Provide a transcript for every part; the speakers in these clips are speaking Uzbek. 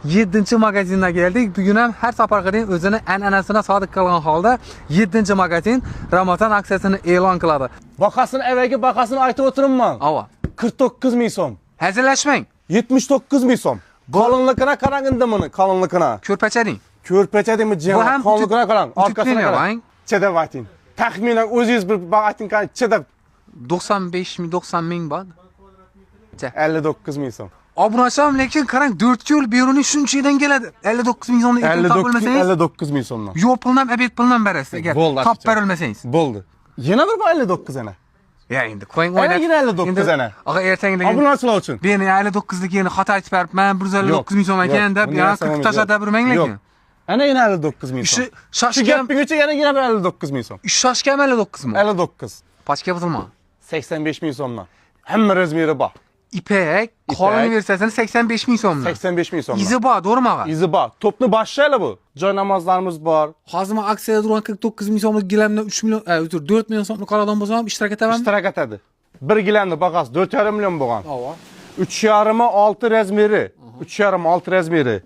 7-magazinga keldik. Bugun ham har safargidek o'zini an'anasini sodiq qilgan holda 7-magazin Ramazon aksiyasini e'lon qiladi. Bahasini avvalgi bahasini aytib o'tiribman. Ava. 49 ming so'm. Hazillashmang. 79 ming so'm. Qalinligini qarang endi buni, qalinligini. Ko'rpachaning. Ko'rpacha deymi Bu jiyan? ham Qalinligini qarang, orqasini utiplanıyor, qarang. ang. Chidab ayting. Taxminan o'zingiz bir ayting qarang, chidab 95 ming, 90 ming bor. 59 ming so'm. Obunacham, lekin qarang, 4 yo'l Beruniy shuncha yerdan keladi. 59 ming so'mni erkin 59 topolmasangiz, 59 ming so'mdan. yo'l pulini ham, obed pulini ham berasiz agar Bo'ldi, top aka. berolmasangiz. Bo'ldi. Yana bir 59 ana. Ya endi qo'ying Ana o'ynab. yine 59 ana. Og'a ertaga degan. Obunachilar uchun. Meni 59 lik yeni xato aytib beribman, 159 ming so'm ekan deb, bunday ya narsa 40 bo'lmaydi. tashlab bermang Yo'q. lekin. Ana yana 59 ming Shu so'm. Shu shoshgan, gaping uchun yana bir 59 ming so'm. shoshgan 59 mi? 59. Pachka buzilma. 85 ming so'mdan. Hamma razmeri bor. İpek, qalin versiyasini 85 ming so'mdan. 85 ming so'mdan. Izi bor, to'g'rimi og'a? Izi bor. Topni boshlayli bu. Joy namozlarimiz bor. Hozir men aksiyada turgan 49 ming so'mlik gilamdan 3 million, uzr, 4 million so'mlik oladigan bo'lsam ham ishtirok etamanmi? Ishtirok etadi. Bir gilamni bahasi 4,5 million bo'lgan. Ava. 3,5 6 razmeri. 3,5 6 razmeri.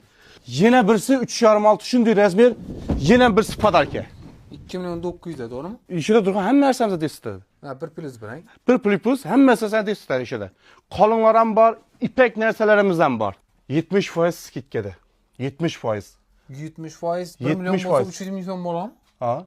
Yana birisi 3,5 6 shunday razmer, yana birisi podarka. 2 million 900 da, to'g'rimi? Ishida turgan hamma narsamiz testida. Ha, 1 plus 1, Bir plus hammasi sen testida ishida. Qalinlar ham bor, ipak narsalarimiz ham bor. 70% skidkada. 70%. 70%, 1 million 70%. bo'lsa 300 ming so'm bo'ladimi? Ha?